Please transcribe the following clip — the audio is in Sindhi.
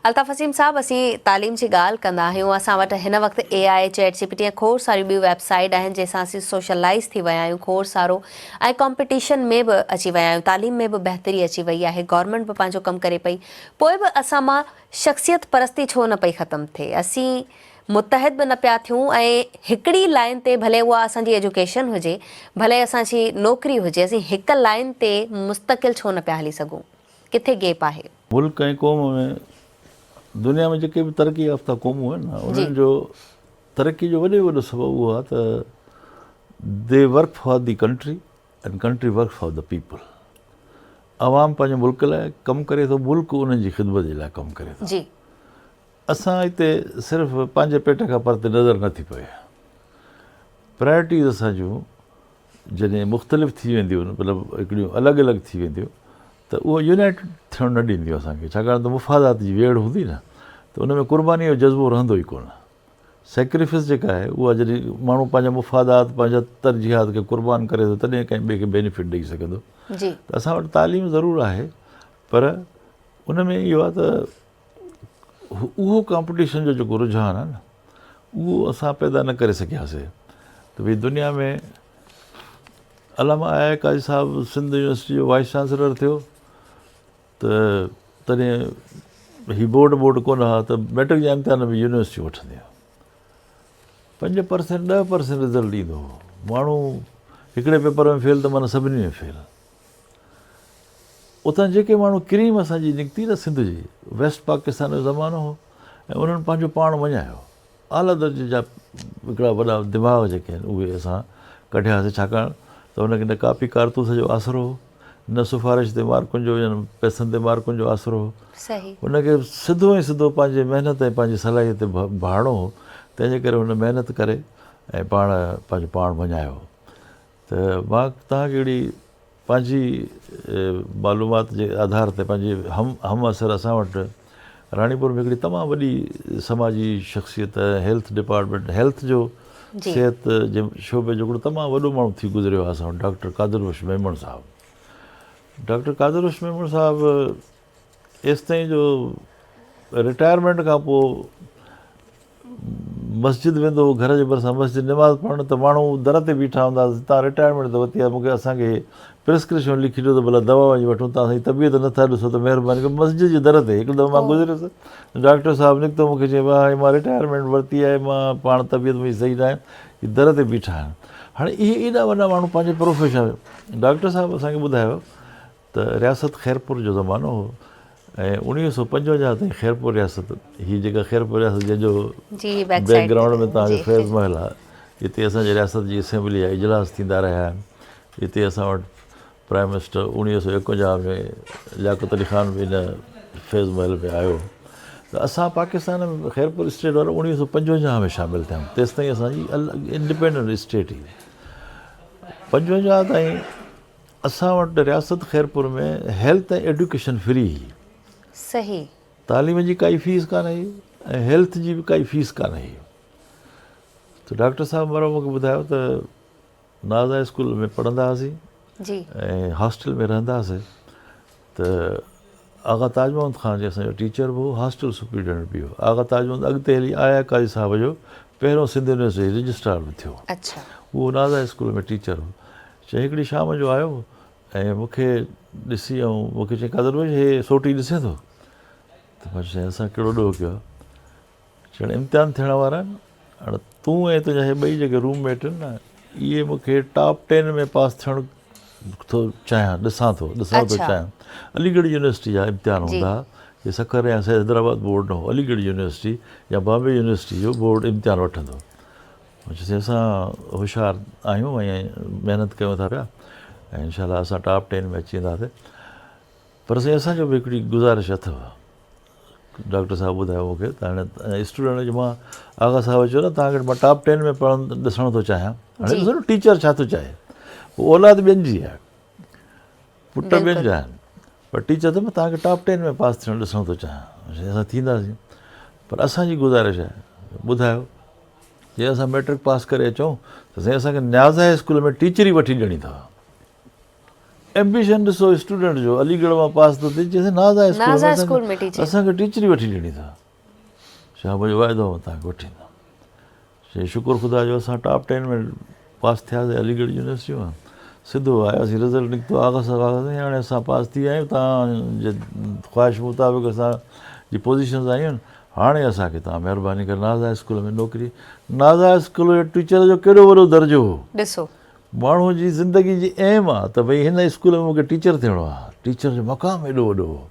الطاف وسيم صاحب اسين تعليم جي ڳالهه ڪندا آهيون اسان وٽ هن وقت A I chat G P T ۽ کوڙ ساريون ٻيون ويب سائيٽ آهن جنهن سان اسين سوشلائيز ٿي ويا آهيون کوڙ سارو ۽ ڪامپيٽيشن ۾ به اچي ويا آهيون تعليم ۾ به بهتري اچي وئي آهي گورنمينٽ به پنهنجو ڪم ڪري پئي پوء به اسان مان شخصيت پرستي ڇو نه پئي ختم ٿئي اسين متحد به نه پيا ٿيون ۽ هڪڙي لائين تي ڀلي اها اسان جي ايجوڪيشن هجي ڀلي اسان جي نوڪري هجي اسين هڪ لائين تي مستقل ڇو نه پيا هلي سگهون ڪٿي گيپ آهي. ملڪ ۽ قوم ۾ دنيا ۾ جيڪي به ترقي يافته قومون آهن نه انهن جو ترقي جو وڏي وڏو سبب اهو آهي ته they work for the country and country work for the people عوام پنهنجي ملڪ لاء ڪم ڪري ٿو ملڪ انهن جي خدمت جي لاء ڪم ڪري ٿو اسان هتي صرف پنهنجي پيٽ کان پرتي نظر نٿي پوي پرائرٽيز اسان جون جڏهن مختلف ٿي وينديون مطلب هڪڙيون الڳ الڳ ٿي وينديون ته اهو يونائيٽ ٿيڻ نه ڏينديون اسان کي ڇاڪاڻ ته مفادات جي ويڙهه هوندي نه ته ان ۾ قرباني جو جذبو رهندو ئي ڪونه سيڪريفس جيڪا آهي اها جڏهن ماڻهو پنهنجا مفادات پنهنجا ترجيحات کي قربان ڪري ٿو تڏهن ڪنهن ٻئي کي بينيفٽ ڏئي سگهندو جي ته اسان وٽ تعليم ضرور آهي پر ان ۾ اهو آهي ته اهو ڪامپٽيشن جو جيڪو رجحان آهي نه اهو اسان پيدا نه ڪري سگهياسي ته ڀئي دنيا ۾ علامه آء آء قاضي صاحب سنڌ يونيورسٽي جو وائيس چانسلر ٿيو ته تڏهن هي بورڊ بورڊ ڪونه ها ته ميٽرڪ جا امتحان به يونيورسٽي وٺندي هئي 5% 10% رزلٽ ايندو هو ماڻهو هڪڙي پيپر ۾ فيل ته معنيٰ سڀني ۾ فيل اتان جيڪي ماڻهو ڪريم اسان جي نڪتي نه سنڌ جي ويسٽ پاڪستان جو زمانو هو ۽ انهن پنهنجو پاڻ مڃايو اعليٰ درجي جا هڪڙا وڏا دماغ جيڪي آهن اهي اسان ڪڍياسي ڇاڪاڻ ته ان کي نه ڪاپي ڪارتوس جو آسرو هو نه سفارش تي مارڪن جو يا پئسن تي مارڪن جو آسرو هو ان کي سڌو ۽ سڌو پنهنجي محنت ۽ پنهنجي صلاحيت تي ڀاڙڻو هو تنهن جي ڪري هن محنت ڪري ۽ پاڻ پنهنجو پاڻ مڃايو ته مان توهان کي اهڙي پنهنجي معلومات جي آڌار تي پنهنجي هم همعصر اسان وٽ راڻيپور ۾ هڪڙي تمام وڏي سماجي شخصيت هيلٿ ڊپارٽمينٽ هيلٿ جو صحت جي شعبي جو هڪڙو تمام وڏو ماڻهو ٿي گذريو آهي اسان وٽ ڊاڪٽر قادر بخش ميمڻ صاحب ڊاڪٽر قادر بخش ميمڻ صاحب ايستائين جو رٽائرمينٽ کان پوء مسجد ويندو هو گهر جي ڀرسان مسجد نماز پڙهڻ ته ماڻهو در تي بيٺا هوندا هئا تان رٽائرمينٽ ته ورتي آهي مونکي اسان کي پرسڪرپشن لکي ڏيو ته ڀلا دوا وڃي وٺون تان اسان جي طبيعت نٿا ڏسو ته مهرباني ڪري مسجد جي در تي هڪ دفعو مان گذريس ڊاڪٽر صاحب نڪتو مونکي چيائين ڀاء هاڻي مان رٽائرمينٽ ورتي آهي مان پاڻ طبيعت منهنجي صحيح ناهي هي در تي بيٺا آهن هاڻي اهي ايڏا وڏا ماڻهو پنهنجي پروفيشن ڊاڪٽر صاحب اسان کي ٻڌايو ته رياست خيرپور جو زمانو هو ۽ 1955 تائين خيرپور رياست هي جيڪا خيرپور رياست جنهن جو بيڪ گرائونڊ ۾ توهان جو فيض محل آهي جتي اسان جي رياست جي اسيمبلي جا اجلاس ٿيندا رهيا آهن جتي اسان وٽ پرائم منسٽر 1951 ۾ لياقت علي خان به هن فيض محل ۾ آيو ته اسان پاڪستان ۾ خيرپور اسٽيٽ وارا 1955 ۾ شامل ٿيا آهيون تيستائين اسان جي انڊيپينڊنٽ اسٽيٽ هئي 55 تائين اسان وٽ رياست خيرپور ۾ هيلٿ ۽ ايڊيوڪيشن فري هئي. صحيح. تعليم جي ڪائي فيس ڪانه هئي ۽ هيلٿ جي به ڪائي فيس ڪانه هئي. ته ڊاڪٽر صاحب مرحوم مون کي ٻڌايو ته نازا اسڪول ۾ پڙهندا هئاسين جي ۽ هاسٽل ۾ رهندا هئاسين ته آغا تاج محمد خان جي اسان جو ٽيچر به هو هاسٽل سپرنٽينڊنٽ به هو. آغا تاج محمد اڳتي هلي آء آء قاضي صاحب جو پهريون سنڌ يونيورسٽي جو رجسٽرار به ٿيو. اڇا. اهو نازا اسڪول ۾ ٽيچر هو. چيائين هڪڙي شام جو آيو ۽ مون کي ڏسي ۽ مون کي چيائين قادر بخش هي سوٽي ڏسين ٿو؟ ته مان چيو سائين اسان ڪهڙو ڏوهه ڪيو آهي؟ چيائين امتحان ٿيڻ وارا آهن هاڻي تون ۽ تنهنجا هي ٻئي جيڪي روم ميٽ آهن نه اهي مون کي ٽاپ ٽين ۾ پاس ٿيڻ ٿو چاهيان ڏسان ٿو ڏسڻ ٿو چاهيان علي ڳڙهه يونيورسٽي جا امتحان هوندا هئا هي سکر يا حيدرآباد بورڊ نه هو علي ڳڙهه يونيورسٽي يا بامبي يونيورسٽي جو بورڊ امتحان وٺندو هو چيس اسان هوشيار آهيون ۽ محنت ڪيون ٿا پيا ۽ انشاء الله اسان ٽاپ ٽين ۾ اچي وينداسين پر سائين اسان جو به هڪڙي گذارش اٿو ڊاڪٽر صاحب ٻڌايو مون کي ته هاڻي اسٽوڊنٽ جو مان آغا صاحب چيو نه توهان کي مان ٽاپ ٽين ۾ پڙهڻ ڏسڻ ٿو چاهيان هاڻي ڏسو نه ٽيچر ڇا ٿو چاهي اولاد ٻين جي آهي پٽ ٻين جا آهن پر ٽيچر ته مان توهان کي ٽاپ ٽين ۾ پاس ٿيڻ ڏسڻ ٿو چاهيان اسان ٿينداسين پر اسان جي گذارش آهي ٻڌايو جي اسان ميٽرڪ پاس ڪري اچون ته سائين اسان کي نياز هاء اسڪول ۾ ٽيچري وٺي ڏيڻي اٿو. ايمبيشن ڏسو اسٽوڊنٽ جو علي ڳڙهه مان پاس ٿو ٿئي چيس ناز هاء اسڪول ۾ اسان کي ٽيچر ئي وٺي ڏيڻي اٿو. چيو ها منهنجو واعدو آهي مان توهان کي وٺي ايندم. چي شڪر خدا جو اسان ٽاپ ٽين ۾ پاس ٿياسي علي ڳڙهه يونيورسٽي مان. سڌو آياسين رزلٽ نڪتو آغا صاحب آغا سائين هاڻي اسان پاس ٿي ويا آهيون توهان جي خواهش مطابق اسان جي پوزيشنز آيون آهن هاڻي اسان کي توهان مهرباني ڪري ناز هاء اسڪول ۾ نوڪري ناز هاء اسڪول جو ٽيچر جو ڪيڏو وڏو درجو هو. ڏسو. ماڻهو جي زندگي جي ايم آ ته ڀئي هن اسڪول ۾ مونکي ٽيچر ٿيڻو آ ٽيچر جو مقام ايڏو وڏو هو.